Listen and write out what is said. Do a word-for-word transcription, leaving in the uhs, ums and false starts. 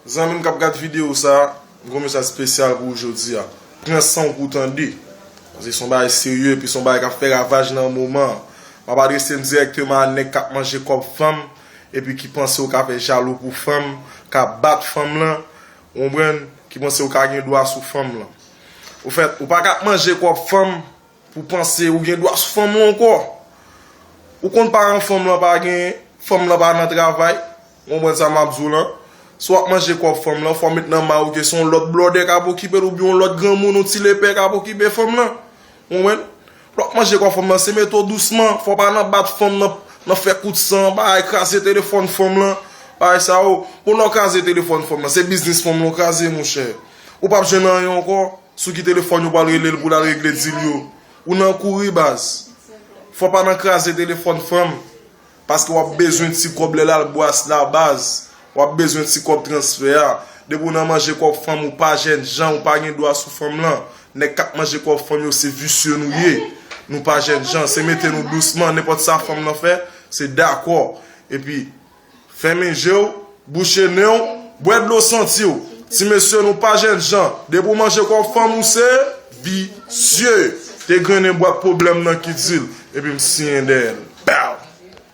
Zanmi m k ap gad videyo sa, m gen yon mesaj espesyal pou ou jodi a. Pran san w pou w tande. Paske se yon bagay serye, epi se yon bagay k ap fè ravaj nan moman an. M ap adrese m dirèkteman a nèg k ap manje kòb fanm, epi ki panse w ka fè jalou pou fanm, ka bat fanm lan, ou konprann, ki panse w ka gen dwa sou fanm lan. Ofèt, ou pa ka ap manje kòb fanm, pou panse ou gen dwa sou fanm ou ankò. Ou konn paran fanm lan pa gen, fanm lan pa nan travay. Ou konprann sa m ap di w lan? Si w ap manje kòb fanm lan, fò w met nan may ou ke se yon lòt blòdè k ap okipe l oubyen yon lòt granmoun, yon ti lepè k ap okipe fanm lan. Ou konprann? Lè w ap manje kòb fanm lan, se mete w dousman. Fò w pa nan bat fanm nan, nan fè kout san, bagay kraze telefòn fanm lan. Bagay sa yo. Bon, lè w kraze telefòn fanm lan, se biznis fanm lan w kraze, monchè. Ou p ap jwenn anyen ankò. Sou ki telefòn yo pral rele l pou l al regle dil yo? Ou nan kouri, baz. Fò pa nan kraze telefòn fanm. Paske w ap bezwen ti kòb lè l al bwas la, baz. W ap bezwen ti kòb transfè a. Depi w nan manje kòb fanm, ou pa jènjan, ou pa gen dwa sou fanm lan. Nèg k ap manje kòb fanm yo, se visye nou ye. Nou pa jènjan, se mete nou dousman. Nenpòt sa fanm lan fè, se dakò. Epi, fèmen je w, bouche nen w, bwè dlo santi w. Ti mesye, nou pa jènjan. Depi w manje kòb fanm, ou se visye. Te grennen bwat pwoblèm nan ki di l, epi m siyen dèyè l.